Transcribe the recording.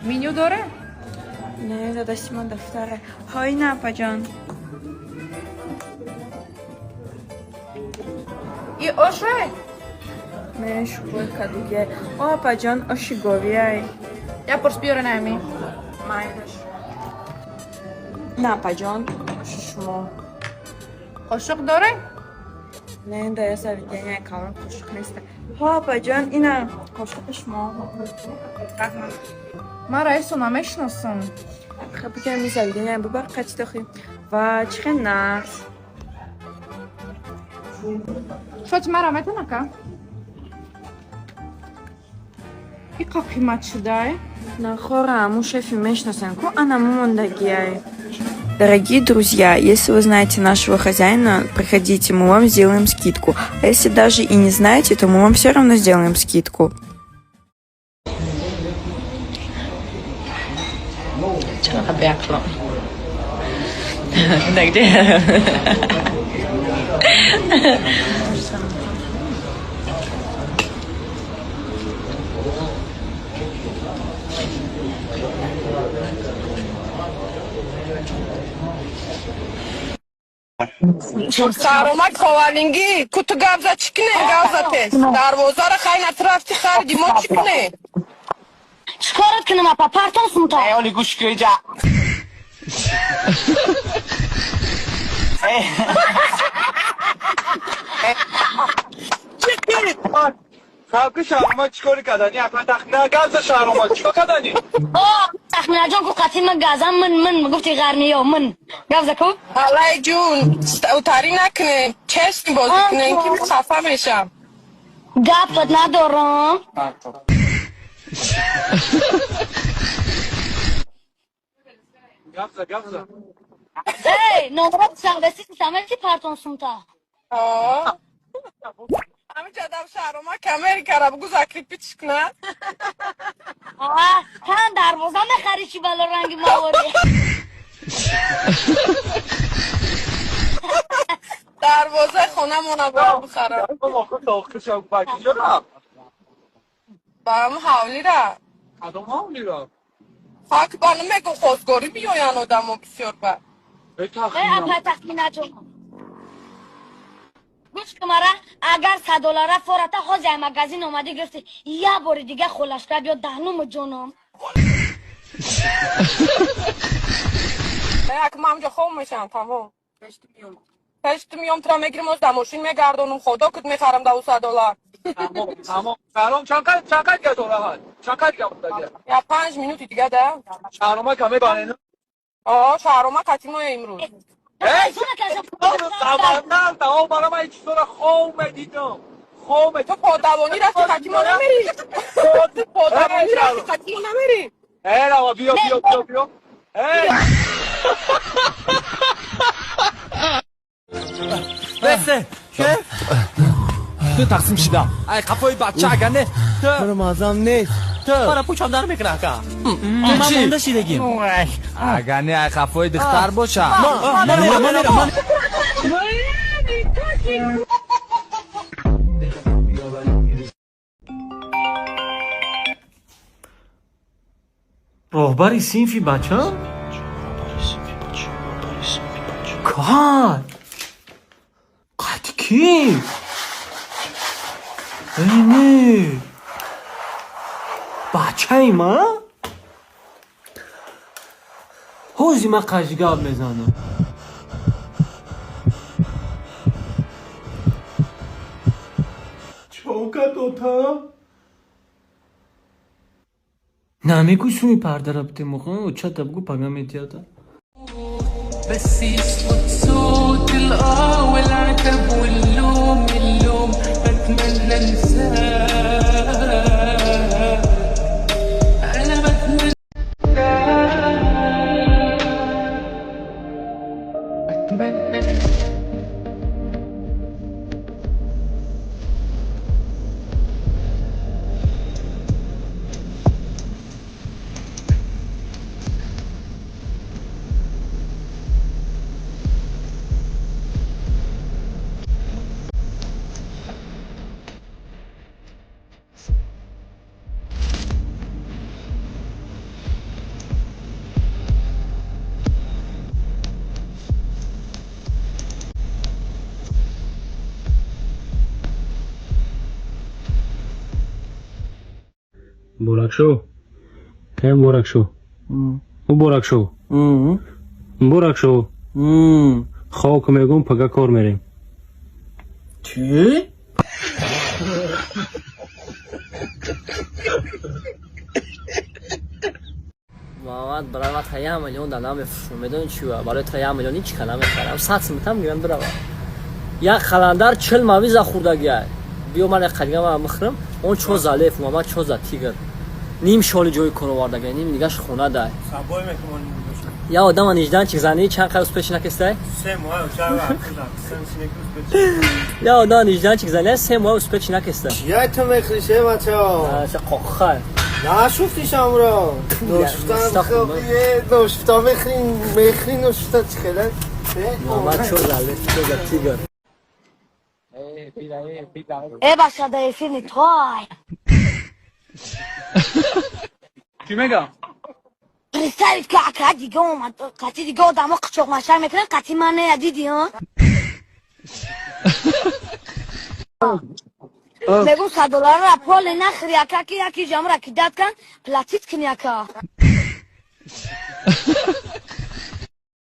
Меню доре? Не, дадаши ман дафтаре. Ҳой, на, апаҷон. И ошай? Не, шукӯи кадугиай. О, апаҷон, оши говиай. Я пурс биёре нами. Майлаш. На, апаҷон, оши шумо. Қошуқ доре? Не, да я заведения калон қошуқ неста. Ҳо, апаҷон, ина қошуқи шумо. Раҳмат. Ман раисо намешиносам. Хаб, бигам, и заведения бубар қачтохи. Ва чӣ хел нағз. Шоти мара метанака? Иқа қимат шудай? Нахора, аму шефи мешиносам ку, ана мондагиай. Дорогие друзья, если вы знаете нашего хозяина, приходите, мы вам сделаем скидку. А если даже и не знаете, то мы вам все равно сделаем скидку. Чарақа беақлон. Нагде? Саромак ховалингӣ куту гавза чӣ кунем, гавза тез дарвозаро хай натрафти хариди, мо чӣ кунем? Чикорат кунам, апа, партон сумта. Оли, гӯш кун иҷа. Халқи шаҳрома чӣ кори кардани? На, гавза, шаҳрома чӣ кор кардани? О, Тахминаҷон ку, қатӣ ман газам, ман гуфти ғарниё ман гавза ку. Алай ҷун, утарӣ накунем, честно бозӣ кунем, ки хафа мешам. Гапат надорам. Гавза, гавза. Эй, номрат сағдаси самати партон сумта. Ҳамиҷа дав шаҳрома камерикара бугу, закрепить кунад. Тан дарвоза мехари, чӣ бало ранги маворӣ. Дарвозаи хонамона бояд бихарам. Ба ҳам ҳавлира. Кадом ҳавлира? Хак ба намегум, хостгорӣ биёянд одамо бисёр ба. Апа Тахминаҷон, гӯш кун мара, агар 100 доллара фората ҳози ай магазин омадӣ гирифти, як бори дига холашка биё даҳнуму ҷоном. Як ман ҳамҷо хоб мешавам, тамом. Пешти миём, тура мегирим, оз дар мошин мегардонум, худо куд мехарам да 100 доллар. Тамом, шаҳром, чанд қад дига дораҳад, чанд қад дига мондагия? Я 5 минути дига да. Шаҳрома ка мебарен? О, шаҳрома кати моя имрӯз. Тамом, бара ман чизора хоб медидам, хоб. Ту подавонӣ рафти, кати мо намерӣ, ту подавонӣ рафти, кати мо намерӣ. Э, рава, биё, биё, биё, биё, э. Бесе, ту тақсим шидам. Ай қафои бача, агар не ту Маро мазам нест. Ту Мара пучам дар мекуна, ака. Ман монда шидагим. Агар не, ай қафои духтар боша. Ман мерам, ман мерам. Роҳбари синфи бачам? Кай? Қад кӣ? Э, не. Бачаи ман? Ҳози ман қажи гап мезанам. Чока дота. Намегӯй, суми пардара битемохо, чата бугӯ, пага метията. بس يسكت صوت الآه والعتب واللوم، اللوم بتمنى انساك، انا بتمنى، بتمنى. Муборак шо, э, муборак шо, муборак шо, муборак шо. Хок мегум, пага кор мерем. Чӣ? Муҳаммад, барои ман та 1 миллион да намефурӯшам. Медонӣ чӣ? Барои та 1 миллион ҳеч ка намехарам, 100 сумтам мегирам, бирава. Як халандар 40 мавиза хӯрдагиай. Биё, ман як қадига ман мехӯрам. Он чо за лев, Муҳаммад, чо за тигр. Ним шоли ҷои кор овардагиай, ним дигаш хона дай. Я одама нежданчик зани, чанд қадр успеши накестай? Я одама нежданчик зани, 3 моҳ успеши накестай. Я ту мехӯриш, э, бачао? Қоқхай. Нашуфти шамро? Ношуфта ношуфта мехӯрин, мехӯрин ношуфта чӣ хела? Муҳаммад, чо за лев, чо за тигр. Э, баша, да эфир не той. Чӣ мегам? Представить ки ака дига омад, қати дига одамо қичоқмашак мекунанд, қати ман не, диди, а? Мегум, 100 долларра поле нахӯри, ака, ки яки ҷамра кидат кан, платить кини, ака.